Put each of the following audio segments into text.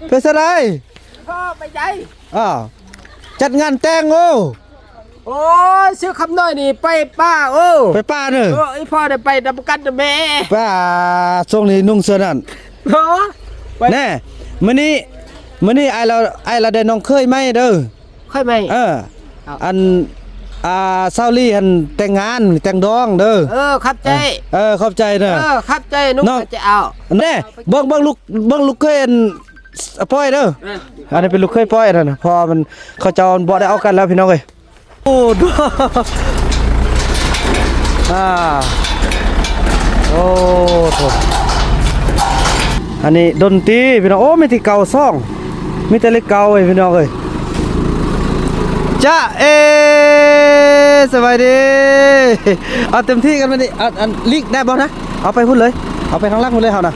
ໄປໃສ? ພໍ່ໄປໃສ? ອ້າວ ຈັດງານແຕ່ງໂອ້. ໂອ້ຍ ຊື່ຄຳນ້ອຍນີ້ໄປປ່າໂອ້. ໄປປ່າເດີ. ເອີ ອີ່ພໍ່ໄດ້ໄປນຳກັນນະແມ່. ປ້າ ຊ່ວງນີ້ນຸ່ງເສື້ອນັ້ນ. ເນາະ ແນ່ ມື້ນີ້ ມື້ນີ້ອ້າຍລາວ ອ້າຍລາວໄດ້ນ້ອງເຂີຍໃໝ່ເດີ. ເຂີຍໃໝ່? ເອີ ອັນ ອ່າ ສາວລີຫັ້ນແຕ່ງງານ ແຕ່ງດອງເດີ. ເອີ ຂອບໃຈ. ເອີ ຂອບໃຈເດີ. ເອີ ຂອບໃຈ ໜູກໍຈະເອົາ. ແນ່ ເບິ່ງ ເບິ່ງລູກ ເບິ່ງລູກເຂີຍອັນ ປອຍເດີ. ເອີ ອັນນີ້ເປັນລູກເຂີຍປອຍອັນນັ້ນ ເພາະວ່າມັນ ເຂົາເຈົ້າບໍ່ໄດ້ເອົາກັນແລ້ວ ພີ່ນ້ອງເອີຍ. ໂອ້ ອ່າ ໂອ້ໂທ້ ອັນນີ້ດົນຕີ ພີ່ນ້ອງ. ໂອ້ ມີແຕ່ເກົ່າສອງ ມີແຕ່ເລກເກົ່າເອີຍ ພີ່ນ້ອງເອີຍ. ຈະເອ ສະບາຍດີ. ເອົາເຕັມທີ່ກັນມື້ນີ້. ອັນ ອັນ ລີກໄດ້ບໍ່ນະ? ເອົາໄປພຸ້ນເລີຍ ເອົາໄປທາງຫຼັງພຸ້ນເລີຍເຮົານະ.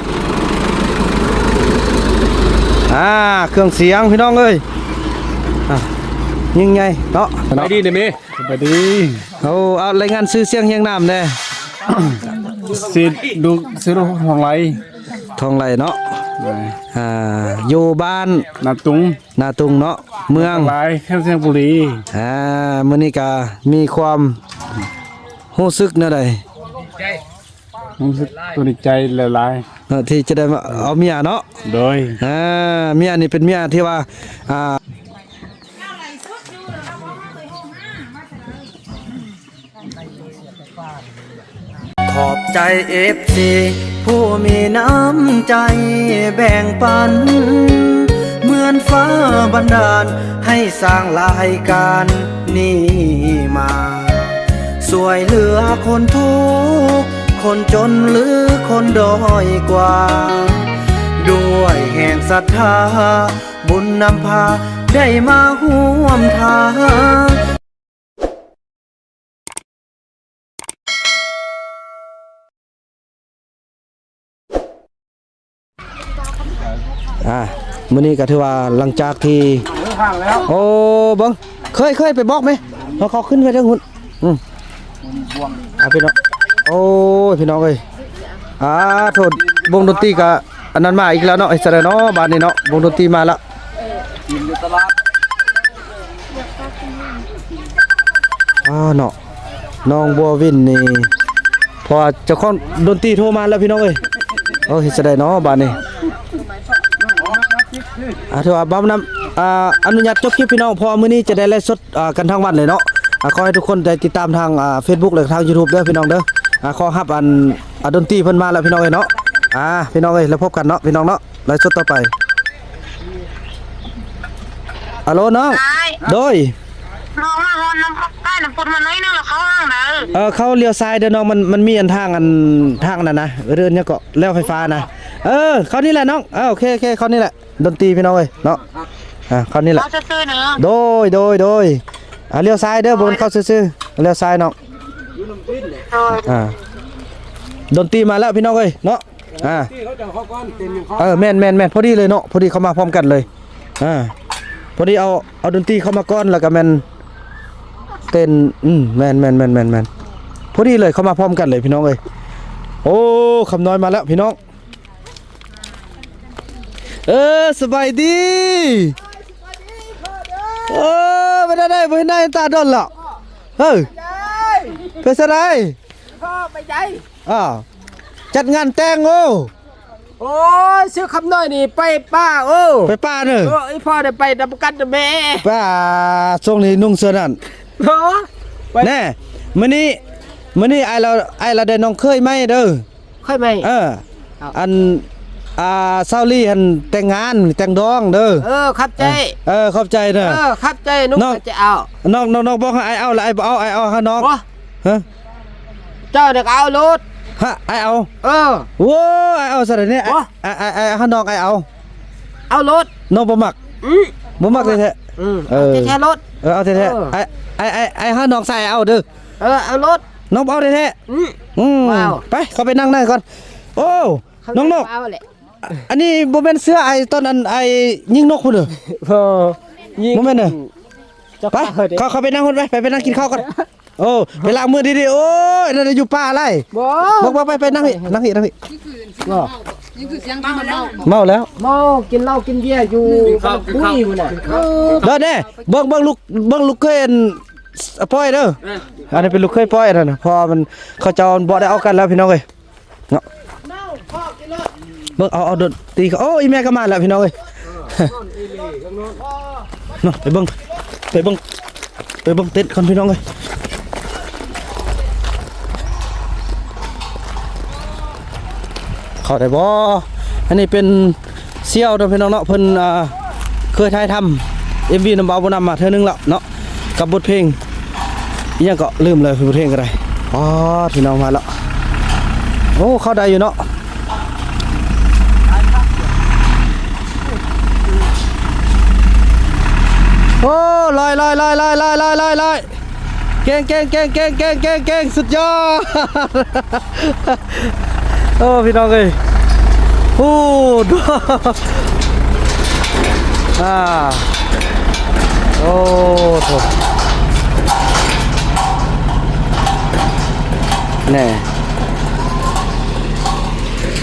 ອ່າ ເຄື່ອງສຽງ ພີ່ນ້ອງເອີຍ. ອ່າ ຍິ່ງໃຫຍ່ເນາະ. ສະບາຍດີເດ້ແມ່. ສະບາຍດີ. ໂອ້ ເອົາ ລາຍງານຊື່ສຽງຮຽງນາມແດ່. ຊື່ ລູກ ຊື່ລູກທອງໄຫຼ. ທອງໄຫຼເນາະ. ໂດຍ. ອ່າ ຢູ່ບ້ານນາຕຸງ. ນາຕຸງເນາະ ເມືອງ ທອງໄຫຼ ແຂວງໄຊຍະບູລີ. ອ່າ ມື້ນີ້ກະມີຄວາມຮູ້ສຶກແນວໃດ? ຮູ້ສຶກຕົວດີໃຈຫຼາຍໆ ເນາະ ທີ່ຈະໄດ້ມາເອົາເມຍເນາະ. ໂດຍ. ອ່າ ເມຍນີ້ເປັນເມຍທີ່ວ່າ ອ່າ ຂອບໃຈເອັຟຊີຜູ້ມີນ້ຳໃຈແບ່ງປັນ ເໝືອນຟ້າບັນດານໃຫ້ສ້າງລາຍການນີ້ມາ ຊ່ວຍເຫຼືອຄົນທຸກ ຄົນຈົນ ຫຼື ຄົນດ້ອຍກວ່າ ດ້ວຍແຮງສັດທາ ບຸນນຳພາໄດ້ມາຮ່ວມທາງ. ອ່າ ມື້ນີ້ກໍຖືວ່າຫຼັງຈາກທີ່ ໂອ້ ເບິ່ງ ເຂີຍ ເຂີຍ ໄປບອກແມ່ ເຮົາ ເຂົາຂຶ້ນໄປເທິງພຸ້ນ. ອືມ ອ່າ ພີ່ນ້ອງ ໂອ້ຍ ພີ່ນ້ອງເອີຍ ອ່າ ໂທດ ວົງດົນຕີກໍ ອັນນັ້ນມາອີກແລ້ວເນາະ ເຮັດຈັ່ງໃດເນາະບາດນີ້ເນາະ ວົງດົນຕີມາລະ. ອ່າ ເນາະ ນ້ອງບົວວິນນີ້ ເພາະວ່າເຈົ້າຂອງດົນຕີໂທມາແລ້ວ ພີ່ນ້ອງເອີຍ. ໂອ້ ເຮັດຈັ່ງໃດເນາະບາດນີ້. ອ່າ ຖືວ່າບ່າວນຳ ອ່າ ອະນຸຍາດຈົບຄລິບ ພີ່ນ້ອງ ເພາະວ່າມື້ນີ້ຈະໄດ້ໄລຟ໌ສົດ ອ່າ ກັນທັງວັນເລີຍເນາະ. ອ່າ ຂໍໃຫ້ທຸກຄົນໄດ້ຕິດຕາມທາງ ອ່າ ເຟສບຸກ ແລະ ທາງຢູທູບເດີ ພີ່ນ້ອງເດີ. ອ່າ ຂໍຮັບອັນ ອ່າ ດົນຕີເພິ່ນມາແລ້ວ ພີ່ນ້ອງເອີຍເນາະ. ອ່າ ພີ່ນ້ອງເອີຍ ແລ້ວພົບກັນເນາະ ພີ່ນ້ອງເນາະ ໄລຟ໌ສົດຕໍ່ໄປ. ອາໂລ ນ້ອງ. ໂດຍ. ນ້ອງມາຮອດນ້ຳ ໃກ້ນ້ຳປຸນມາໜ້ອຍໜຶ່ງ ແລ້ວເຂົ້າທາງໃດ? ເອີ ເຂົ້າລ້ຽວຊ້າຍເດີນ້ອງ ມັນ ມັນມີອັນທາງ ອັນທາງນັ້ນນະ ເອີ້ນຫຍັງເກາະ ແລວໄຟຟ້ານະ. ເອີ ເຂົ້ານີ້ແຫຼະນ້ອງ. ເອີ ໂອເຄ ໂອເຄ ເຂົ້ານີ້ແຫຼະ. ດົນຕີ ພີ່ນ້ອງເອີຍເນາະ. ອ່າ ເຂົ້ານີ້ແຫຼະ. ເຂົ້າຊື່ໆເນາະ. ໂດຍ ໂດຍ ໂດຍ. ອ່າ ລ້ຽວຊ້າຍເດີ ບໍ່ແມ່ນເຂົ້າຊື່ໆ ລ້ຽວຊ້າຍນ້ອງ. ໂດຍ. ອ່າ ດົນຕີມາແລ້ວ ພີ່ນ້ອງເອີຍເນາະ. ອ່າ ເອີ ແມ່ນໆໆ ພໍດີເລີຍເນາະ ພໍດີເຂົ້າມາພ້ອມກັນເລີຍ. ອ່າ ພໍດີເອົາ ເອົາດົນຕີເຂົ້າມາກ່ອນ ແລ້ວກໍແມ່ນເຕັ້ນ. ອືມ ແມ່ນໆໆໆ ພໍດີເລີຍ ເຂົ້າມາພ້ອມກັນເລີຍ ພີ່ນ້ອງເອີຍ. ໂອ້ ຄຳນ້ອຍມາແລ້ວ ພີ່ນ້ອງ. ເອີ ສະບາຍດີ. ເອີ ເປັນແນວໃດ ບໍ່ເຫັນໜ້າເຫັນຕາດົນແລ້ວ. ເອີ ໄປໃສ? ພໍ່ໄປໃສ? ອ້າວ ຈັດງານແຕ່ງໂອ້. ໂອ້ຍ ຊື່ຄຳນ້ອຍນີ້ໄປປ່າໂອ້. ໄປປ່າເດີ. ເອີ ອີ່ພໍ່ໄດ້ໄປນຳກັນນະແມ່. ປ້າ ຊ່ວງນີ້ນຸ່ງເສື້ອນັ້ນ. ເນາະ ແນ່ ມື້ນີ້ ມື້ນີ້ອ້າຍລາວ ອ້າຍລາວໄດ້ນ້ອງເຂີຍໃໝ່ເດີ. ເຂີຍໃໝ່? ເອີ ເອົາ ອັນ ອ່າ ສາວລີຫັ້ນແຕ່ງງານ ແຕ່ງດອງເດີ. ເອີ ຂອບໃຈ. ເອີ ຂອບໃຈເດີ. ເອີ ຂອບໃຈ ໜູກໍຈະເອົາ. ນ້ອງ ນ້ອງ ນ້ອງບອກໃຫ້ອ້າຍເອົາ ແລ້ວອ້າຍບໍ່ເອົາ ອ້າຍເອົາຫານ້ອງ. ຮະ ເຈົ້ານີ້ກໍເອົາໂລດ. ຮະ ອ້າຍເອົາ. ເອີ ໂອ້ຍ ອ້າຍເອົາຊະເດນີ້. ອ້າຍ ອ້າຍ ອ້າຍຫານ້ອງ ອ້າຍເອົາ. ເອົາໂລດ. ນ້ອງບໍ່ມັກ. ອື ບໍ່ມັກແທ້ໆ. ອື ເອີ ເອົາແທ້ໆໂລດ. ເອີ ເອົາແທ້ໆ. ເອີ ອ້າຍ ອ້າຍ ອ້າຍຫານ້ອງຊາຍເອົາເດີ. ເອີ ເອົາໂລດ. ນ້ອງບໍ່ເອົາແທ້ໆ. ອື ອື ໄປ ເຂົ້າໄປນັ່ງໃນກ່ອນ. ໂອ້ ນ້ອງນົກ ອັນນີ້ບໍ່ແມ່ນເສື້ອອ້າຍຕອນອັນອ້າຍຍິງນົກພຸ້ນເດີ. ບໍ່ ຍິງ ບໍ່ແມ່ນເດີ. ໄປ ເຂົ້າ ເຂົ້າໄປນັ່ງພຸ້ນໄປ ໄປ ໄປນັ່ງກິນເຂົ້າກ່ອນ. ໂອ້ ໄປລ້າງມືດີໆ. ໂອ້ຍ ນັ້ນຢູ່ປ່າຫຼາຍ. ບໍ່ ບໍ່ ບໍ່ ໄປ ໄປນັ່ງພີ້ ນັ່ງພີ້ ນັ່ງພີ້. ບໍ່ ເມົາແລ້ວ ເມົາ ກິນເຫຼົ້າກິນເບຍຢູ່ ກິນເຂົ້າ ປຸ້ຍພຸ້ນນະ ເດີແດ່ ເບິ່ງ ເບິ່ງລູກ ເບິ່ງລູກເຂີຍອັນ ປອຍເດີ ເອີ ອັນນີ້ເປັນລູກເຂີຍປອຍອັນນັ້ນນະ ເພາະວ່າມັນ ເຂົາເຈົ້າບໍ່ໄດ້ເອົາກັນແລ້ວພີ່ນ້ອງເອີຍ ເນາະ ເບິ່ງ ເອົາ ເອົາດົນຕີ ໂອ້ ອີ່ແມ່ກໍມາແລ້ວພີ່ນ້ອງເອີຍ ເນາະ ໄປເບິ່ງ ໄປເບິ່ງ ໄປເບິ່ງເຕັນກ່ອນພີ່ນ້ອງເອີຍ ເຂົ້າໄດ້ບໍ່? ອັນນີ້ເປັນສ່ຽວເນາະພີ່ນ້ອງເນາະ ເພິ່ນ ອ່າ ເຄີຍຖ່າຍທຳເອັມວີນຳບ່າວບຸນນຳມາເທື່ອໜຶ່ງແລ້ວເນາະ ກັບບົດເພງ ອີ່ຫຍັງເກາະ ລືມເລີຍ ບົດເພງກໍໄດ້ ອໍ ພີ່ນ້ອງມາແລ້ວ ໂອ້ ເຂົ້າໄດ້ຢູ່ເນາະ ໂອ້ ລອຍ ລອຍ ລອຍ ເກັ່ງ ເກັ່ງ ສຸດຍອດ ໂອ້ ພີ່ນ້ອງເອີຍ ໂອ້ ອ່າ ໂອ້ ໂທ້ ແນ່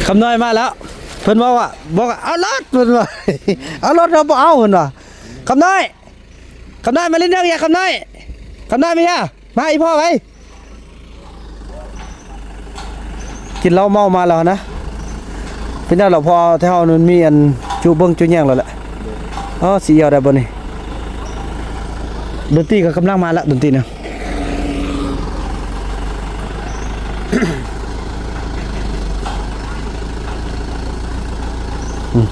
ຄຳນ້ອຍມາແລ້ວ ເພິ່ນບອກວ່າ ບອກວ່າ ເອົາລົດ ເພິ່ນວ່າ ເອົາລົດ ເຮົາບໍ່ເອົາ ເພິ່ນວ່າ ຄຳນ້ອຍ ຄຳນ້ອຍ ມາຫຼິ້ນເດີ ຄຳນ້ອຍ ຄຳນ້ອຍ ມາເຮີຍ ມາ ອີ່ພໍ່ໄວ ກິນເຫຼົ້າເມົາມາແລ້ວນະ ເປັນຫຍັງລະ ພໍແຖວເຮົາມັນມີອັນ ຈຸເບິ່ງຈຸແຍງແລ້ວແຫຼະ ອໍ ຊິອຽວໄດ້ບໍ່ນີ້ ດົນຕີກໍກຳລັງມາລະ ດົນຕີນະ ອືມ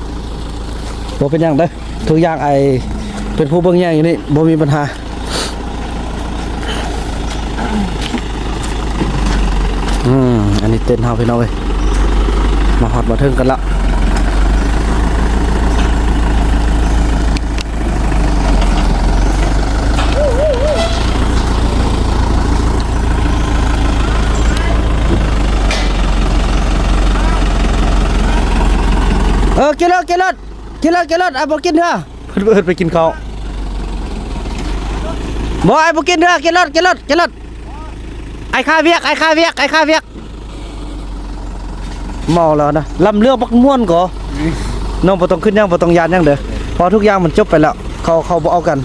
ບໍ່ເປັນຫຍັງເດີ ທຸກຢ່າງອ້າຍເປັນຜູ້ເບິ່ງແຍງຢູ່ນີ້ ບໍ່ມີບັນຫາ ອືມ ອັນນີ້ເຕັນເຮົາພີ່ນ້ອງເອີຍ ມາຮອດມາເຖິງກັນລະ ເອີ ກິນລົດ ກິນລົດ ກິນລົດ ກິນລົດ ອ້າຍບໍ່ກິນເທື່ອ ເພິ່ນ ເພິ່ນໄປກິນເຂົ້າ ບໍ່ ອ້າຍບໍ່ກິນເທື່ອ ກິນລົດ ກິນລົດ ກິນລົດ ອ້າຍຄາວຽກ ອ້າຍຄາວຽກ ອ້າຍຄາວຽກ ເມົາແລ້ວນະ ລຳເລື່ອງບັກມ່ວນກໍ ອືມ ນ້ອງບໍ່ຕ້ອງຄຶດຫຍັງ ບໍ່ຕ້ອງຢ້ານຫຍັງເດີ ເພາະທຸກຢ່າງມັນຈົບໄປແລ້ວ ເຂົາ ເຂົາບໍ່ເອົາກັນ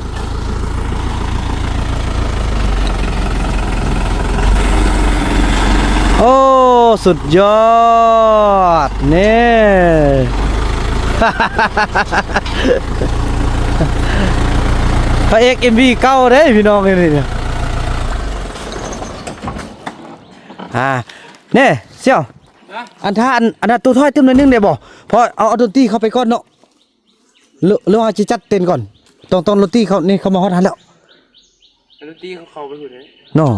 ໂອ້ ສຸດຍອດ ນີ້ ພະເອກເອັມວີເກົ່າເດ້ພີ່ນ້ອງເອີຍ ນີ້ ອ່າ ແນ່ ສ່ຽວ ຮະ ອັນ ຖ້າອັນ ອັນນັ້ນໂຕຖອຍຕື່ມໜ້ອຍໜຶ່ງໄດ້ບໍ່? ເພາະເອົາ ເອົາດົນຕີເຂົ້າໄປກ່ອນເນາະ ຫຼື ຫຼືວ່າເຮົາຊິຈັດເຕັນກ່ອນ? ຕ້ອງ ຕ້ອງດົນຕີເຂົ້າ ນີ້ເຂົ້າມາຮອດຫັ້ນແລ້ວ ດົນຕີເຂົາເຂົ້າໄປພຸ້ນເດ້ເນາະ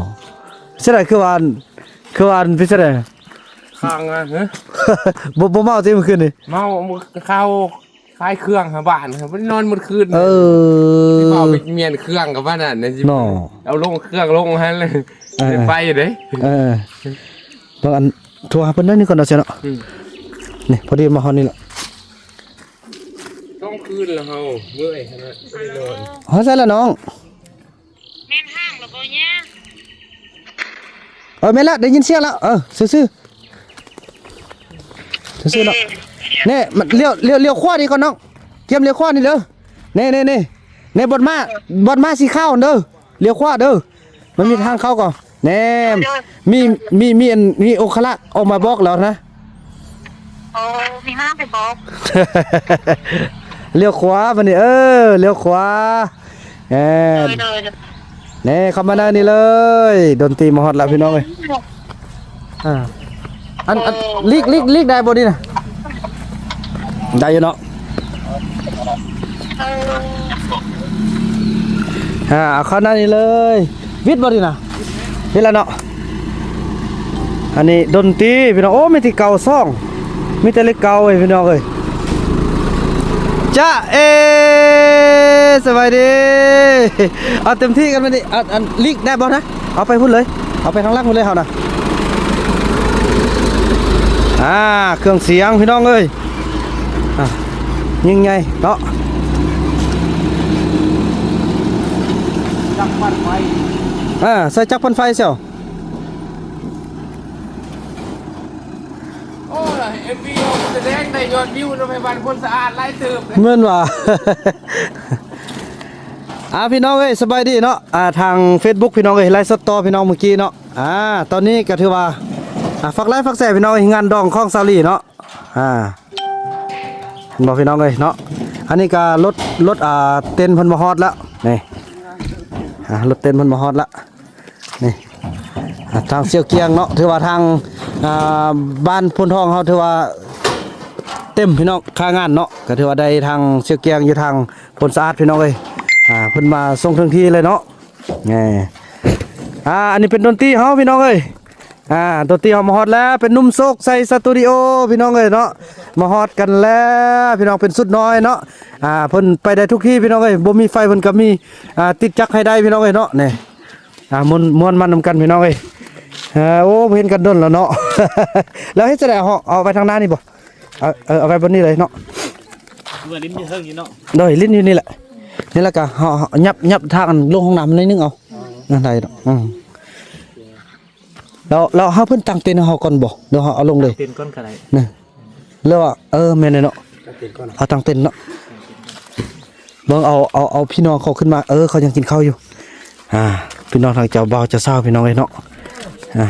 ເສຍດາຍ ຄືວ່າ ຄືວ່າເປັນຈັ່ງໃດ ຄ້າງນະ ຮະ ບໍ່ ບໍ່ເມົາຕິມື້ຄືນນີ້? ເມົາ ເຂົ້າ ຂາຍເຄື່ອງຫາບ້ານ ບໍ່ໄດ້ນອນໝົດຄືນ ເອີ ຊິເຂົ້າໄປມ້ຽນເຄື່ອງກັບບ້ານນັ້ນ ເນາະ ເອົາລົງເຄື່ອງລົງຫັ້ນເລີຍ ເອີ ໄປເດ້ ເອີ ຕ້ອງອັນ ໂທຫາເພິ່ນໜ້ອຍໜຶ່ງກ່ອນເນາະ ເຊຍເນາະ ອືມ ນີ້ ພໍດີມາຮອດນີ້ລະ ຕ້ອງຄືນລະເຮົາ ເມື່ອຍຂະໜາດ ບໍ່ໄດ້ນອນ ຮອດໃສລະນ້ອງ? ແມ່ນຫ້າງລະບໍ່ຍາ ເອີ ແມ່ນລະ ໄດ້ຍິນສຽງລະ ເອີ ຊື່ໆ ຊື່ໆເນາະ ເອີ ນີ້ ມັນລ້ຽວ ລ້ຽວ ລ້ຽວຂວານີ້ກ່ອນນ້ອງ ກຽມລ້ຽວຂວານີ້ເດີ ນີ້ ນີ້ ນີ້ ນີ້ ບ່ອນມ້າ ບ່ອນມ້າສີຂາວຫັ້ນເດີ ລ້ຽວຂວາເດີ ມັນມີທາງເຂົ້າກໍ ແນ່ ໂດຍ ມີ ມີ ມີອັນ ມີອົງຄະລັກອອກມາບອກແລ້ວນະ ໂອ້ ມີມາໄປບອກ ລ້ຽວຂວາບາດນີ້ ເອີ ລ້ຽວຂວາ ແມ່ນ ໂດຍ ໂດຍ ໂດຍ ແນ່ ເຂົ້າມາໃນນີ້ເລີຍ ດົນຕີມາຮອດແລ້ວພີ່ນ້ອງເອີຍ ອ່າ ອັນ ອັນ ເອີ ຫຼີກ ຫຼີກ ຫຼີກໄດ້ບໍ່ນີ້ນະ? ໄດ້ຢູ່ເນາະ ເອີ ອ່າ ເອົາເຂົ້າໃນນີ້ເລີຍ ວິດບໍ່ນີ້ນະ? ເຫັນແລ້ວເນາະ ອັນນີ້ດົນຕີພີ່ນ້ອງ ໂອ້ ມີແຕ່ເກົ້າສອງ ມີແຕ່ເລກເກົ້າເອີຍ ພີ່ນ້ອງເອີຍ ຈະເອ ສະບາຍດີ ເອົາເຕັມທີ່ກັນມານີ້ ອັນ ອັນ ລີກໄດ້ບໍ່ນະ? ເອົາໄປພຸ້ນເລີຍ ເອົາໄປທາງຫຼັງພຸ້ນເລີຍເຮົານະ ອ່າ ເຄື່ອງສຽງພີ່ນ້ອງເອີຍ ອ່າ ຍິ່ງໃຫຍ່ເນາະ ຈັກປັ່ນໄຟ ອ່າ ໃສ່ຈັກປັ່ນໄຟເຊວ ໂອ້ ລະເຮັ ເອັມວີອອກສະແດງໄດ້ຍອດວິວນຳໃຫ້ບ້ານໂພນສະອາດຫຼາຍເຕີບ. ແມ່ນວ່າ ອ່າ ພີ່ນ້ອງເອີຍ ສະບາຍດີເນາະ. ອ່າ ທາງເຟສບຸກ ພີ່ນ້ອງເອີຍ ໄລຟ໌ສົດຕໍ່ ພີ່ນ້ອງ ມື້ກີ້ເນາະ. ອ່າ ຕອນນີ້ກໍຖືວ່າ ອ່າ ຝາກໄລຟ໌ຝາກແຊ ພີ່ນ້ອງເອີຍ ງານດອງຂອງສາວລີເນາະ. ອ່າ ເຫັນບໍ່ ພີ່ນ້ອງເອີຍເນາະ. ອັນນີ້ກໍລົດ ລົດ ອ່າ ເຕັນເພິ່ນມາຮອດແລ້ວ ນີ້. ອ່າ ລົດເຕັນເພິ່ນມາຮອດແລ້ວ ນີ້. ອ່າ ທາງຊຽວກຽງເນາະ ຖືວ່າທາງ ອ່າ ບ້ານໂພນທອງເຮົາ ຖືວ່າເຕັມ ພີ່ນ້ອງ ຄ່າງານເນາະ. ກໍຖືວ່າໄດ້ທາງຊຽວກຽງຢູ່ທາງໂພນສະອາດ ພີ່ນ້ອງເອີຍ. ອ່າ ເພິ່ນມາສົ່ງເຖິງທີ່ເລີຍເນາະ. ແນ່ ອ່າ ອັນນີ້ເປັນດົນຕີເຮົາ ພີ່ນ້ອງເອີຍ. ອ່າ ດົນຕີເຮົາມາຮອດແລ້ວ ເປັນໜຸ່ມໂຊກໄຊສະຕູດິໂອ ພີ່ນ້ອງເອີຍເນາະ. ມາຮອດກັນແລ້ວ ພີ່ນ້ອງ ເປັນຊຸດນ້ອຍເນາະ. ອ່າ ເພິ່ນໄປໄດ້ທຸກທີ່ ພີ່ນ້ອງເອີຍ. ບໍ່ມີໄຟເພິ່ນກໍມີ ອ່າ ຕິດຈັກໃຫ້ໄດ້ ພີ່ນ້ອງເອີຍເນາະ. ນີ້ ອ່າ ມ່ວນ ມ່ວນມັນນຳກັນ ພີ່ນ້ອງເອີຍ. ເອີ ໂອ້ ບໍ່ເຫັນກັນດົນແລ້ວເນາະ. ແລ້ວເຮັດຈັ່ງໃດ ເຮົາເອົາໄວ້ທາງໜ້ານີ້ບໍ່? ເອົາ ເອີ ເອົາໄວ້ບ່ອນນີ້ເລີຍເນາະ. ເມື່ອຫຼິ້ນຢູ່ເທິງນີ້ເນາະ. ໂດຍ ຫຼິ້ນຢູ່ນີ້ແຫຼະ. ນີ້ແລ້ວກໍເຮົາ ເຮົາຫຍັບ ຫຍັບທາງອັນລົງຫ້ອງນ້ຳໜ້ອຍໜຶ່ງເອົາ. ອໍ ນັ້ນໄດ້ດອກ. ອືມ ແລ້ວ ແລ້ວເຮົາ ເພິ່ນຕັ້ງເຕັນໃຫ້ເຮົາກ່ອນບໍ່ ຫຼືເຮົາເອົາລົງເລີຍ? ຕັ້ງເຕັນກ່ອນກໍໄດ້ນະ. ແລ້ວວ່າ ເອີ ແມ່ນແຫຼະເນາະ ຕັ້ງເຕັນກ່ອນ ເອົາຕັ້ງເຕັນເນາະ. ເບິ່ງ ເອົາ ເອົາ ເອົາພີ່ນ້ອງເຂົາຂຶ້ນມາ. ເອີ ເຂົາຍັງກິນເຂົ້າຢູ່. ອ່າ ພີ່ນ້ອງທາງເຈົ້າບ່າວເຈົ້າສາວ ພີ່ນ້ອງເອີຍເນາະ. ອ່າ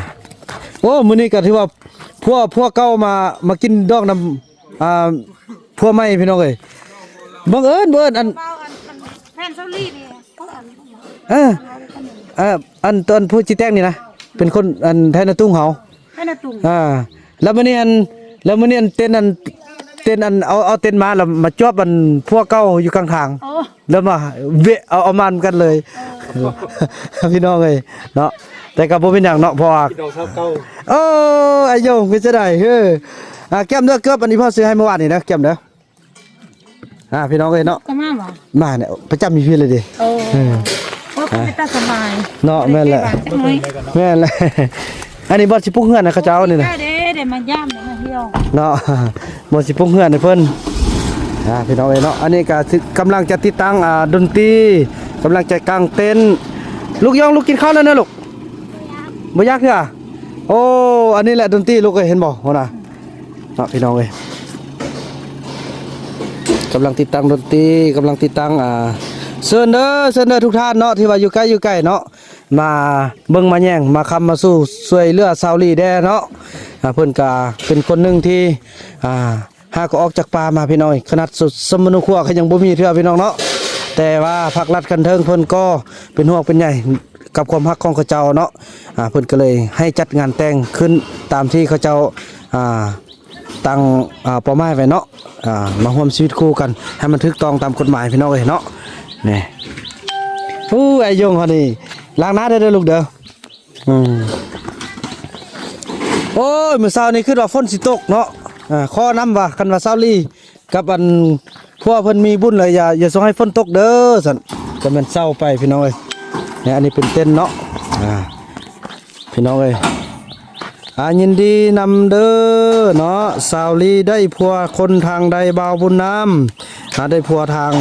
ໂອ້ ມື້ນີ້ກໍຖືວ່າ ຜົວ ຜົວເກົ່າມາ ມາກິນດອງນຳ ອ່າ ຜົວໃໝ່ ພີ່ນ້ອງເອີຍ. ບັງເອີນ ບັງເອີນ ອັນ ເວົ້າອັນ ອັນແຟນເຊົາລີນີ້ ເອີ ເອີ ອັນ ຕອນຜູ້ຊິແຕ່ງນີ້ນະ ເປັນຄົນ ອັນ ໄທນາຕຸງເຮົາ ໄທນາຕຸງ. ອ່າ ແລ້ວມື້ນີ້ ອັນ ແລ້ວມື້ນີ້ ອັນ ເຕັນ ອັນ ເຕັນ ອັນ ເອົາ ເອົາເຕັນມາ ແລ້ວມາຈວບ ອັນ ຜົວເກົ່າຢູ່ກາງທາງ. ໂອ້ ແລ້ວມາແວະເອົາ ເອົາມານຳກັນເລີຍ ເອີ ພີ່ນ້ອງເອີຍເນາະ. ແຕ່ກໍບໍ່ເປັນຫຍັງເນາະ ເພາະວ່າ ເອີ ອາຍົງ ເປັນຈັ່ງໃດ? ເອີ ອ່າ ແກ້ມເດີ ເກີບອັນນີ້ພໍ່ຊື້ໃຫ້ມື້ວານນີ້ເດີ ແກ້ມເດີ. ອ່າ ພີ່ນ້ອງເອີຍເນາະ ກໍມາບໍ່? ມາເນຍ ປະຈຳຢູ່ພີ້ເລີຍເດ້. ໂອ້ ເອີ ໂອ້ ກໍເປັນຕາສະບາຍເນາະ. ແມ່ນແຫຼະ ແມ່ນແຫຼະ. ອັນນີ້ບ່ອນຊິປຸກເຮືອນໃຫ້ເຂົາເຈົ້ານີ້ນະ ໄດ້ ໄດ້ມາຢ້າມ ໄດ້ມາທ່ຽວເນາະ. ບ່ອນຊິປຸກເຮືອນໃຫ້ເພິ່ນ ອ່າ ພີ່ນ້ອງເອີຍເນາະ. ອັນນີ້ກໍຊິກຳລັງຈະຕິດຕັ້ງ ອ່າ ດົນຕີ ກຳລັງຈະກາງເຕັນ. ລູກຢອງ ລູກກິນເຂົ້າແລ້ວນະລູກ? ບໍ່ຢາກເທື່ອ. ໂອ້ ອັນນີ້ແຫຼະດົນຕີລູກເອີຍ ເຫັນບໍ່ ໂຫນະ ເນາະ ພີ່ນ້ອງເອີຍ. ກຳລັງຕິດຕັ້ງດົນຕີ ກຳລັງຕິດຕັ້ງ ອ່າ ເຊີນເດີ ເຊີນເດີທຸກທ່ານເນາະ ທີ່ວ່າຢູ່ໃກ້ຢູ່ໄກເນາະ ມາເບິ່ງມາແຍງ ມາຄ້ຳມາຊູ ຊ່ວຍເຫຼືອສາວລີແດ່ເນາະ. ອ່າ ເພິ່ນກະເປັນຄົນໜຶ່ງທີ່ ອ່າ ຫາກໍອອກຈາກປ່າມາ ພີ່ນ້ອງເອີຍ. ຂະໜາດສ- ສຳມະໂນຄົວກໍຍັງບໍ່ມີເທື່ອ ພີ່ນ້ອງເນາະ. ແຕ່ວ່າພາກລັດຂັ້ນເທິງເພິ່ນກໍເປັນຫ່ວງເປັນໃຍກັບຄວາມຮັກຂອງເຂົາເຈົ້າເນາະ. ອ່າ ເພິ່ນກໍເລີຍໃຫ້ຈັດງານແຕ່ງຂຶ້ນຕາມທີ່ເຂົາເຈົ້າ ອ່າ ຕັ້ງ ອ່າ ເປົ້າໝາຍໄວ້ເນາະ. ອ່າ ມາຮ່ວມຊີວິດຄູ່ກັນໃຫ້ມັນຖືກຕ້ອງຕາມກົດໝາຍ ພີ່ນ້ອງເອີຍເນາະ. ນີ້ ໂອ້ ອາຍົງເຮົານີ້ ລ້າງໜ້າເດີ ເດີລູກເດີ. ອືມ ໂອ້ຍ ມື້ເຊົ້ານີ້ຄິດວ່າຝົນຊິຕົກເນາະ. ອ່າ ຂໍນຳວ່າ ຄັນວ່າສາວລີກັບອັນ ຜົວເພິ່ນມີບຸນແລ້ວ ຢ່າ ຢ່າສົ່ງໃຫ້ຝົນຕົກເດີ ຊັ້ນ. ກໍແມ່ນເຊົ້າໄປ ພີ່ນ້ອງເອີຍ. ນີ້ ອັນນີ້ເປັນເຕັນເນາະ. ອ່າ ພີ່ນ້ອງເອີຍ ອ່າ ຍິນດີນຳເດີເນາະ. ສາວລີໄດ້ຜົວຄົນທາງໃດ ບ່າວບຸນນຳ? ອ່າ ໄດ້ຜົວທາງ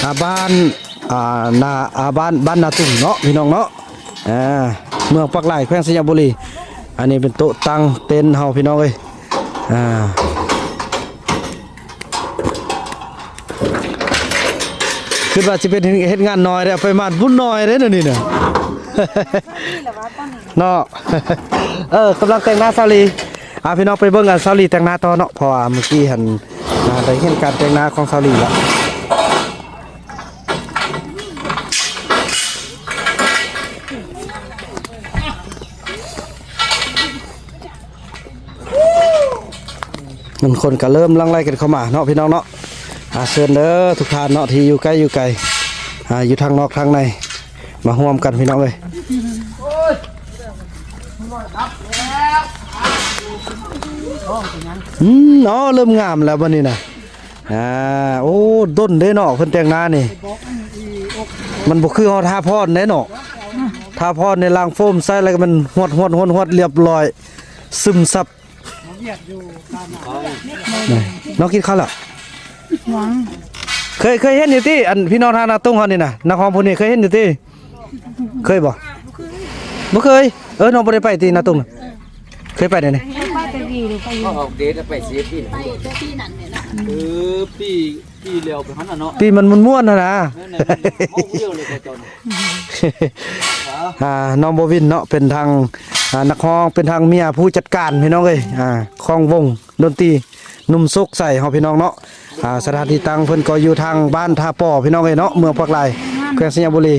ອ່າ ບ້ານ ອ່າ ນາ ອ່າ ບ້ານ ບ້ານນາຕຸງເນາະ ພີ່ນ້ອງເນາະ. ອ່າ ເມືອງປາກລາຍ ແຂວງໄຊຍະບູລີ. ອັນນີ້ເປັນໂຕະຕັ້ງເຕັນເຮົາ ພີ່ນ້ອງເອີຍ. ອ່າ ຄິດວ່າຊິເປັນເຮັດງານໜ້ອຍເດ້ ໄປມາບຸນໜ້ອຍເດ້ ແນວນີ້ນະ ເນາະ. ເອີ ກຳລັງແຕ່ງໜ້າສາວລີ. ອ່າ ພີ່ນ້ອງໄປເບິ່ງ ອ່າ ສາວລີແຕ່ງໜ້າຕໍ່ເນາະ ເພາະວ່າມື້ກີ້ຫັ້ນ ອ່າ ໄດ້ເຫັນການແຕ່ງໜ້າຂອງສາວລີແລ້ວ. ມັນຄົນກໍເລີ່ມຫຼັ່ງໄຫຼກັນເຂົ້າມາເນາະ ພີ່ນ້ອງເນາະ. ອ່າ ເຊີນເດີທຸກທ່ານເນາະ ທີ່ຢູ່ໃກ້ຢູ່ໄກ ອ່າ ຢູ່ທາງນອກທາງໃນ ມາຮ່ວມກັນ ພີ່ນ້ອງເອີຍ. ອືມ ເນາະ ເລີ່ມງາມແລ້ວບັດນີ້ນະ. ອ່າ ໂອ້ ດົນເດ້ເນາະ ເພິ່ນແຕ່ງໜ້ານີ້ ມັນບໍ່ຄືເຮົາທາພອນເດ້ເນາະ. ທາພອນນີ້ລ້າງໂຟມໃສ່ແລ້ວກໍມັນຫວດໆໆ ຮຽບຮ້ອຍ ຊຶມຊັບ. ນ້ອງກິນເຂົ້າແລ້ວ? ຍັງ. ເຄີຍ ເຄີຍເຫັນຢູ່ຕິ? ອັນ ພີ່ນ້ອງທາງນາຕຸງເຮົານີ້ນະ ນັກຮ້ອງຜູ້ນີ້ເຄີຍເຫັນຢູ່ຕິ? ເຄີຍບໍ່? ບໍ່ເຄີຍ. ເອີ ນ້ອງບໍ່ໄດ້ໄປຕິນາຕຸງນະ? ເຄີຍໄປແດ່ນີ້? ໄປແຕ່ວ ກໍອອກເດດໄປເສຍປີນ ເອີ ປີ ປີແລ້ວໄປຫັ້ນນະເນາະ ປີມັນມ່ວນໆຫັ້ນນະ ແມ່ນໆ ເວົ້າຜູ້ດຽວເລີຍເຈົ້ານະ ອ່າ ນ້ອງບໍ່ວິນເນາະ ເປັນທັງ ອ່າ ນັກຮ້ອງ ເປັນທັງເມຍຜູ້ຈັດການ ພີ່ນ້ອງເອີຍ ອ່າ ຂອງວົງດົນຕີ ໜຸ່ມໂຊກໄຊເຮົາ ພີ່ນ້ອງເນາະ ອ່າ ສະຖານທີ່ຕັ້ງເພິ່ນກໍຢູ່ທາງບ້ານທ່າປໍ ພີ່ນ້ອງເອີຍເນາະ ເມືອງປາກລາຍ ແຂວງໄຊຍະບູລີ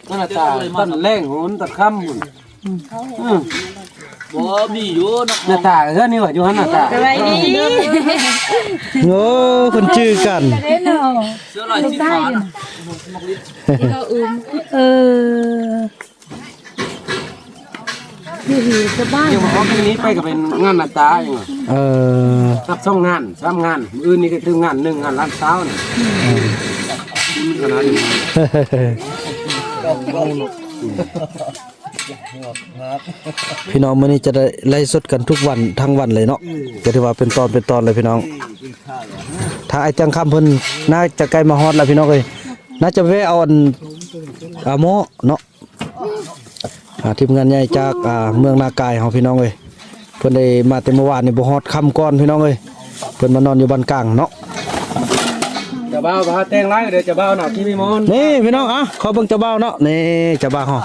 ໜ້າຕາຕອນແລງພຸ້ນ ຕອນຄ່ຳພຸ້ນ ອືມ ບໍ່ ມີຢູ່ເນາະ ໜ້າຕາເຮືອນນີ້ວ່າຢູ່ຫັ້ນໜ້າຕາ ສະບາຍດີ ໂອ້ ເພິ່ນຈື່ກັນ ເສື້ອລາຍສີຟ້ານະ ເອີ ຢູ່ດີສະບາຍ ເຈົ້າຂອງປີນີ້ໄປກໍເປັນງານໜ້າຕາເອງ ເອີ ຮັບສອງງານສາມງານ ມື້ອື່ນນີ້ກໍຖືງານໜຶ່ງ ງານຫຼານສາວນີ້ ບຸນຂະໜາດນີ້ ພີ່ນ້ອງ ມື້ນີ້ຈະໄດ້ໄລສົດກັນທຸກວັນທັງວັນເລີຍເນາະ ກໍຖືວ່າເປັນຕອນເປັນຕອນເລີຍພີ່ນ້ອງ ທາງອ້າຍແຈ້ງຄຳເພິ່ນໜ້າຈະໃກ້ມາຮອດແລ້ວ ພີ່ນ້ອງເອີຍ ໜ້າຈະແວ່ເອົາອັນ ອ່າ ໝໍ້ເນາະ ອ່າ ທີມງານໃຫຍ່ຈາກ ອ່າ ເມືອງນາກາຍເຮົາ ພີ່ນ້ອງເອີຍ ເພິ່ນໄດ້ມາແຕ່ມື້ວານນີ້ ບໍ່ຮອດຄ່ຳກ່ອນ ພີ່ນ້ອງເອີຍ ເພິ່ນມານອນຢູ່ບ້ານກາງເນາະ ເຈົ້າບ່າວກໍຫາແຕ່ງຫຼາຍເດີ ເຈົ້າບ່າວນະ ທີ່ມີມອນ ນີ້ພີ່ນ້ອງ ອ່ະ ຂໍເບິ່ງເຈົ້າບ່າວເນາະ ນີ້ເຈົ້າບ່າວເຮົາ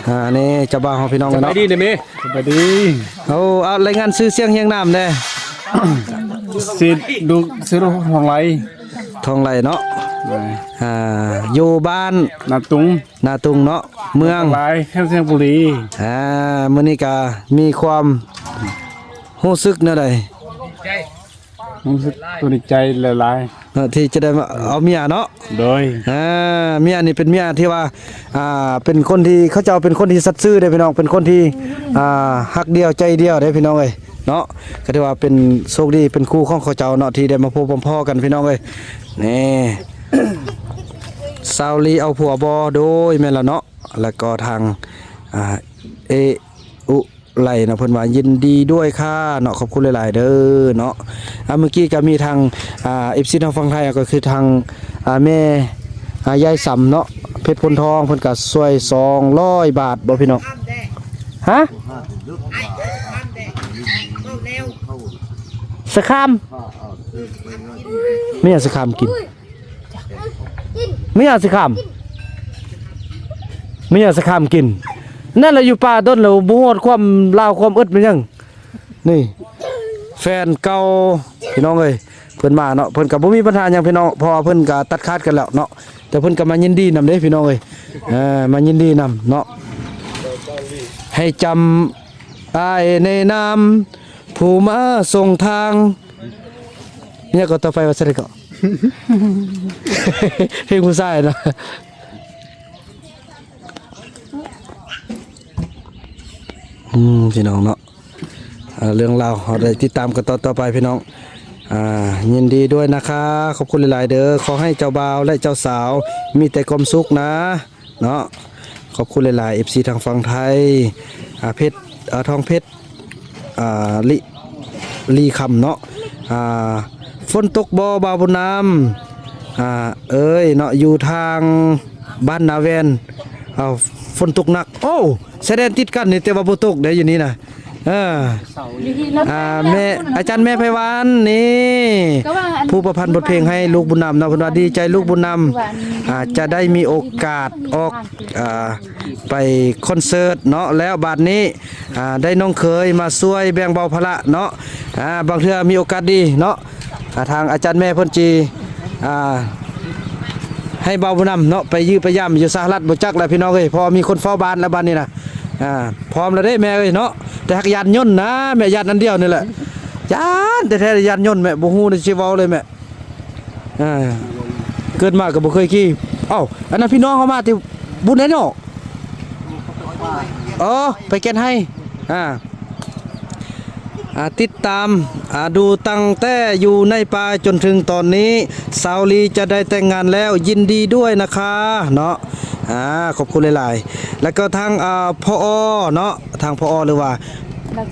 ອ່າ ນີ້ເຈົ້າບ່າວເຮົາ ພີ່ນ້ອງເນາະ ສະບາຍດີເດ້ແມ່ ສະບາຍດີ ໂອ້ ເອົາ ລາຍງານຊື່ສຽງຮຽງນາມແດ່ ຊື່ ລູກ ຊື່ທອງໄຫຼ ທອງໄຫຼເນາະ ອ່າ ຢູ່ບ້ານນາຕຸງ ນາຕຸງເນາະ ເມືອງ ຫຼາຍ ແຂວງໄຊຍະບູລີ ອ່າ ມື້ນີ້ກະມີຄວາມຮູ້ສຶກແນວໃດ? ຮູ້ສຶກຕົວໃຈຫຼາຍໆ ເນາະ ທີ່ຈະໄດ້ມາເອົາເມຍເນາະ ໂດຍ ອ່າ ເມຍນີ້ເປັນເມຍທີ່ວ່າ ອ່າ ເປັນຄົນທີ່ ເຂົາເຈົ້າເປັນຄົນທີ່ສັດຊື່ເດ້ພີ່ນ້ອງ ເປັນຄົນທີ່ ອ່າ ຮັກດຽວໃຈດຽວເດ້ພີ່ນ້ອງເອີຍເນາະ ກໍຖືວ່າເປັນໂຊກດີ ເປັນຄູ່ຂອງເຂົາເຈົ້າເນາະ ທີ່ໄດ້ມາພົບມາພໍ້ກັນພີ່ນ້ອງເອີຍ ນີ້ ສາວລີເອົາຜົວບໍ່? ໂດຍ ແມ່ນແລ້ວເນາະ ແລ້ວກໍທາງ ອ່າ ເອ ອຸ ໄລເນາະ ເພິ່ນວ່າ ຍິນດີດ້ວຍຄ່າເນາະ ຂອບຄຸນຫຼາຍໆເດີເນາະ ອ່າ ເມື່ອກີ້ກໍມີທາງ ອ່າ ເອັຟຊີ ທາງຝັ່ງໄທ ກໍຄືທາງ ອ່າ ແມ່ ອ່າ ຍາຍສຳເນາະ ເພັດໂພນທອງ ເພິ່ນກໍຊ່ວຍສອງຮ້ອຍບາດບໍ່ພີ່ນ້ອງ ຮະ ສະຄາມ ມີຫຍັງສະຄາມກິນ? ມີຫຍັງຊິຂ້າມ ມີຫຍັງຊິຂ້າມກິນ ນັ້ນລະຢູ່ປ່າດົນແລ້ວ ບໍ່ຮອດຄວາມລາວຄວາມອຶດແມ່ນຫຍັງ ນີ້ ແຟນເກົ່າ ພີ່ນ້ອງເອີຍ ເພິ່ນມາເນາະ ເພິ່ນກໍບໍ່ມີບັນຫາຫຍັງພີ່ນ້ອງ ເພາະວ່າເພິ່ນກໍຕັດຂາດກັນແລ້ວເນາະ ແຕ່ເພິ່ນກໍມາຍິນດີນຳເດ້ພີ່ນ້ອງເອີຍ ເອີ ມາຍິນດີນຳເນາະ ໃຫ້ຈຳອ້າຍໃນນາມຜູ້ມາສົ່ງທາງ ຫຍັງກໍຕໍ່ໄປວ່າຊັ້ນເກາະ ເພງຜູ້ຊາຍເນາະ ອືມ ພີ່ນ້ອງເນາະ ເອີ ເລື່ອງລາວເຮົາໄດ້ຕິດຕາມກັນຕໍ່ໆໄປພີ່ນ້ອງ ອ່າ ຍິນດີດ້ວຍນະຄະ ຂອບຄຸນຫຼາຍໆເດີ ຂໍໃຫ້ເຈົ້າບ່າວ ແລະ ເຈົ້າສາວມີແຕ່ຄວາມສຸກນະ ເນາະ ຂອບຄຸນຫຼາຍໆ ເອັຟຊີ ທາງຝັ່ງໄທ ອ່າ ເພັດ ອ່າ ທອງເພັດ ອ່າ ລິ ລີຄຳເນາະ ອ່າ ຝົນຕົກບໍ່ບ່າວບຸນນຳ ອ່າ ເອີຍເນາະ ຢູ່ທາງບ້ານນາແວ່ນ ອ່າ ຝົນຕົກໜັກ ໂອ້ ຊາຍແດນຕິດກັນນີ້ ແຕ່ວ່າບໍ່ຕົກເດ້ຢູ່ນີ້ນະ ເອີ ອ່າ ແມ່ ອາຈານແມ່ໄພວານນີ້ ຜູ້ປະພັນບົດເພງໃຫ້ລູກບຸນນຳເນາະ ເພິ່ນວ່າດີໃຈລູກບຸນນຳ ອ່າ ຈະໄດ້ມີໂອກາດອອກ ອ່າ ໄປຄອນເສີດເນາະ ແລ້ວບາດນີ້ ອ່າ ໄດ້ນ້ອງເຂີຍມາຊ່ວຍແບ່ງເບົາພາລະເນາະ ອ່າ ບາງເທື່ອມີໂອກາດດີເນາະ ອ່າ ທາງອາຈານແມ່ເພິ່ນຊິ ອ່າ ໃຫ້ບ່າວບຸນນຳເນາະ ໄປຢ້ຽມໄປຢາມຢູ່ສະຫະລັດ ບໍ່ຈັກແຫຼະພີ່ນ້ອງເອີຍ ເພາະວ່າມີຄົນເຝົ້າບ້ານແລ້ວບາດນີ້ນະ ອ່າ ພ້ອມແລ້ວເດ້ແມ່ເອີຍເນາະ ແຕ່ຫາກຢ້ານຍົນນະ ແມ່ຢ້ານອັນດຽວນີ້ແຫຼະ ຢ້ານແທ້ໆ ຢ້ານຍົນແມ່ ບໍ່ຮູ້ຊິເວົ້າເລີຍແມ່ ອ່າ ເກີດມາກໍບໍ່ເຄີຍຂີ່ ເອົ້າ ອັນນັ້ນພີ່ນ້ອງເຮົາມາແຕ່ບຸນໃດເນາະ ອໍ ໄປແກ່ນໄຮ ອ່າ ອ່າ ຕິດຕາມ ອ່າ ດູຕັ້ງແຕ່ຢູ່ໃນປ່າຈົນເຖິງຕອນນີ້ ສາວລີຈະໄດ້ແຕ່ງງານແລ້ວ ຍິນດີດ້ວຍນະຄະ ເນາະ ອ່າ ຂອບຄຸນຫຼາຍໆ ແລ້ວກໍທາງ ອ່າ ຜອ ເນາະ ທາງ ຜອ ຫຼືວ່າ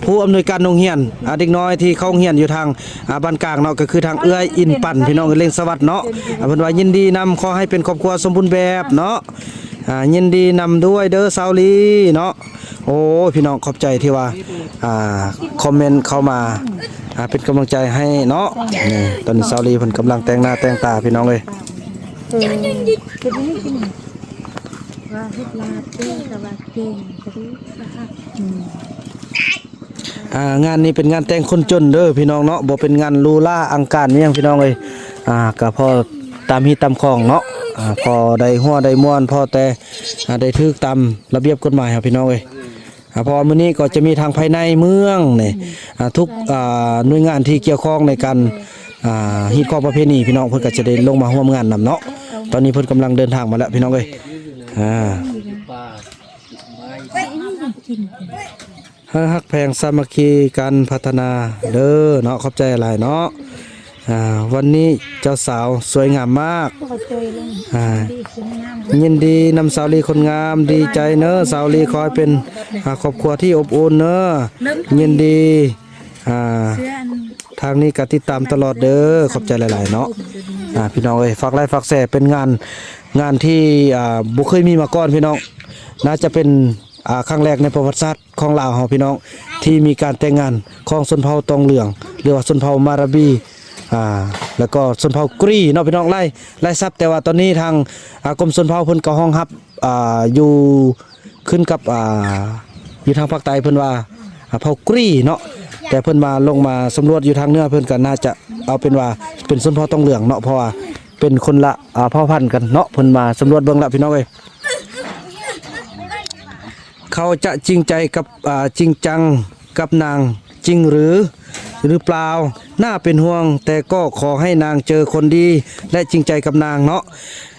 ຜູ້ອຳນວຍການໂຮງຮຽນ ອ່າ ເດັກນ້ອຍທີ່ເຂົ້າໂຮງຮຽນຢູ່ທາງ ອ່າ ບ້ານກາງເນາະ ກໍຄືທາງເອື້ອຍອິນປັນ ພີ່ນ້ອງເອີຍ ເລັ່ງສະຫວັດເນາະ ອ່າ ເພິ່ນວ່າຍິນດີນຳ ຂໍໃຫ້ເປັນຄອບຄົວສົມບູນແບບເນາະ ອ່າ ຍິນດີນຳດ້ວຍເດີສາວລີເນາະ. ໂອ້ຍ ພີ່ນ້ອງ ຂອບໃຈທີ່ວ່າ ອ່າ ຄອມເມັນເຂົ້າມາ ອ່າ ເປັນກຳລັງໃຈໃຫ້ເນາະ. ນີ້ ຕອນນີ້ສາວລີເພິ່ນກຳລັງແຕ່ງໜ້າແຕ່ງຕາ ພີ່ນ້ອງເອີຍ. ເອີ ເຮັດນີ້ກິນ ວ່າເຮັດລາບເດີ ແຕ່ວ່າແກງກະດູກ ອືມ. ອ່າ ງານນີ້ເປັນງານແຕ່ງຄົນຈົນເດີພີ່ນ້ອງເນາະ, ບໍ່ເປັນງານຫຼູຫຼາອະລັງການອີ່ຫຍັງພີ່ນ້ອງເອີຍ. ອ່າ ກະພໍຕາມຮີດຕາມຄອງເນາະ, ອ່າ ພໍໄດ້ຫົວໄດ້ມ່ວນ, ພໍແຕ່ ອ່າ ໄດ້ຖືກຕາມລະບຽບກົດໝາຍເຮົາພີ່ນ້ອງເອີຍ. ອ່າ ເພາະວ່າມື້ນີ້ກໍຈະມີທາງພາຍໃນເມືອງນີ້ ອ່າ ທຸກ ອ່າ ໜ່ວຍງານທີ່ກ່ຽວຂ້ອງໃນການ ອ່າ ຮີດຄອງປະເພນີພີ່ນ້ອງ ເພິ່ນກໍຈະໄດ້ລົງມາຮ່ວມງານນຳເນາະ. ຕອນນີ້ເພິ່ນກຳລັງເດີນທາງມາແລ້ວພີ່ນ້ອງເອີຍ. ອ່າ ເຮົາຮັກແພງສາມັກຄີກັນພັດທະນາເດີເນາະ. ຂອບໃຈຫຼາຍເນາະ. ອ່າ ວັນນີ້ເຈົ້າສາວສວຍງາມມາກ. ອ່າ ຍິນດີນຳສາວລີຄົນງາມ. ດີໃຈເນີສາວລີ, ຂໍໃຫ້ເປັນ ອ່າ ຄອບຄົວທີ່ອົບອຸ່ນເນີ. ຍິນດີ. ອ່າ ທາງນີ້ກໍຕິດຕາມຕະຫຼອດເດີ. ຂອບໃຈຫຼາຍໆເນາະ. ອ່າ ພີ່ນ້ອງເອີຍ ຝາກໄລຄ໌ຝາກແຊ ເປັນງານ ງານທີ່ ອ່າ ບໍ່ເຄີຍມີມາກ່ອນພີ່ນ້ອງ. ໜ້າຈະເປັນ ອ່າ ຄັ້ງແລກໃນປະຫວັດສາດ ຂອງລາວເຮົາພີ່ນ້ອງ ທີ່ມີການແຕ່ງງານຂອງຊົນເຜົ່າຕອງເຫຼືອງ ຫຼືວ່າຊົນເຜົ່າມາຣາບີ ອ່າ ແລ້ວກໍຊົນເຜົ່າກຣີເນາະພີ່ນ້ອງ. ຫຼາຍ ຫຼາຍສັບ ແຕ່ວ່າຕອນນີ້ທາງ ອ່າ ກົມຊົນເຜົ່າເພິ່ນກໍຮອງຮັບ ອ່າ ຢູ່ ຂຶ້ນກັບ ອ່າ ຢູ່ທາງພາກໃຕ້ເພິ່ນວ່າ ອ່າ ເຜົ່າກຣີເນາະ, ແຕ່ເພິ່ນມາລົງມາສຳຫຼວດຢູ່ທາງເໜືອ ເພິ່ນກໍໜ້າຈະເອົາເປັນວ່າເປັນຊົນເຜົ່າຕອງເຫຼືອງເນາະ ເພາະວ່າເປັນຄົນລະ ອ່າ ເຜົ່າພັນກັນເນາະ. ເພິ່ນມາສຳຫຼວດເບິ່ງລະພີ່ນ້ອງເອີຍ. ເຂົາຈະຈິງໃຈກັບ ອ່າ ຈິງຈັງກັບນາງຈິງຫຼື ຫຼືເປົ່າ? ໜ້າເປັນຫ່ວງ, ແຕ່ກໍຂໍໃຫ້ນາງເຈີຄົນດີ ແລະ ຈິງໃຈກັບນາງເນາະ.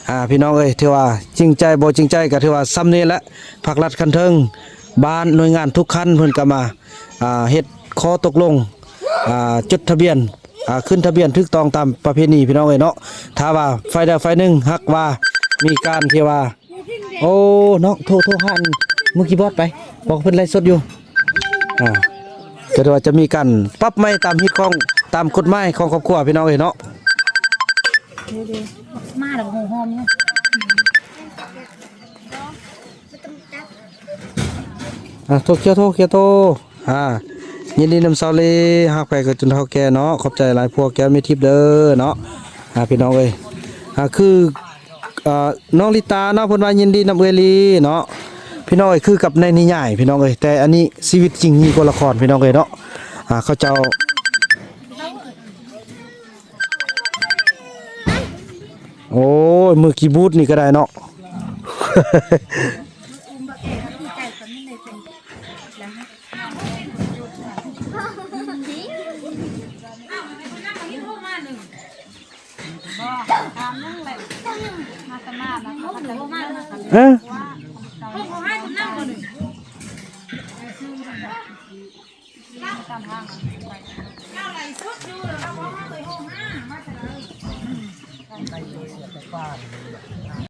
ອ່າ ພີ່ນ້ອງເອີຍ ຖືວ່າຈິງໃຈບໍ່ຈິງໃຈກໍຖືວ່າສ່ຳນີ້ແຫຼະ. ພາກລັດຂັ້ນເທິງ, ບ້ານ, ໜ່ວຍງານທຸກຂັ້ນເພິ່ນກໍມາ ອ່າ ເຮັດຂໍ້ຕົກລົງ ອ່າ ຈົດທະບຽນ ອ່າ ຂຶ້ນທະບຽນຖືກຕ້ອງຕາມປະເພນີພີ່ນ້ອງເອີຍເນາະ. ຖ້າວ່າຝ່າຍໃດຝ່າຍໜຶ່ງຫາກວ່າມີການທີ່ວ່າ ໂອ້ ນ້ອງ ໂທ ໂທຫາອັນມື້ກີ້ບອດໄປ ບອກເພິ່ນໄລຟ໌ສົດຢູ່. ອ່າ ກໍຖືວ່າຈະມີການປັບໃໝຕາມຮີດຂອງ ຕາມກົດໝາຍຂອງຄອບຄົວພີ່ນ້ອງເອີຍເນາະ. ມາແລ້ວຫອມຢູ່. ອ່າ ໂທ ເຄີຍໂທ ເຄີຍໂທ. ອ່າ ຍິນດີນຳສາວລີ ຮັກແພງກັນຈົນເຖົ້າແກ່ເນາະ. ຂອບໃຈຫຼາຍພວກແກ້ວມີທິບເດີເນາະ. ອ່າ ພີ່ນ້ອງເອີຍ ອ່າ ຄື ເອີ ນ້ອງລິຕາເນາະ ເພິ່ນວ່າຍິນດີນຳເອື້ອຍລີເນາະ. ພີ່ນ້ອງເອີຍ ຄືກັບໃນນິຍາຍພີ່ນ້ອງເອີຍ, ແຕ່ອັນນີ້ຊີວິດຈິງຍິ່ງກວ່າລະຄອນພີ່ນ້ອງເອີຍເນາະ. ອ່າ ເຂົາເຈົ້າ ໂອ້ຍ ມືກີ້ບູດນີ້ກໍໄດ້ເນາະ. ເອີ.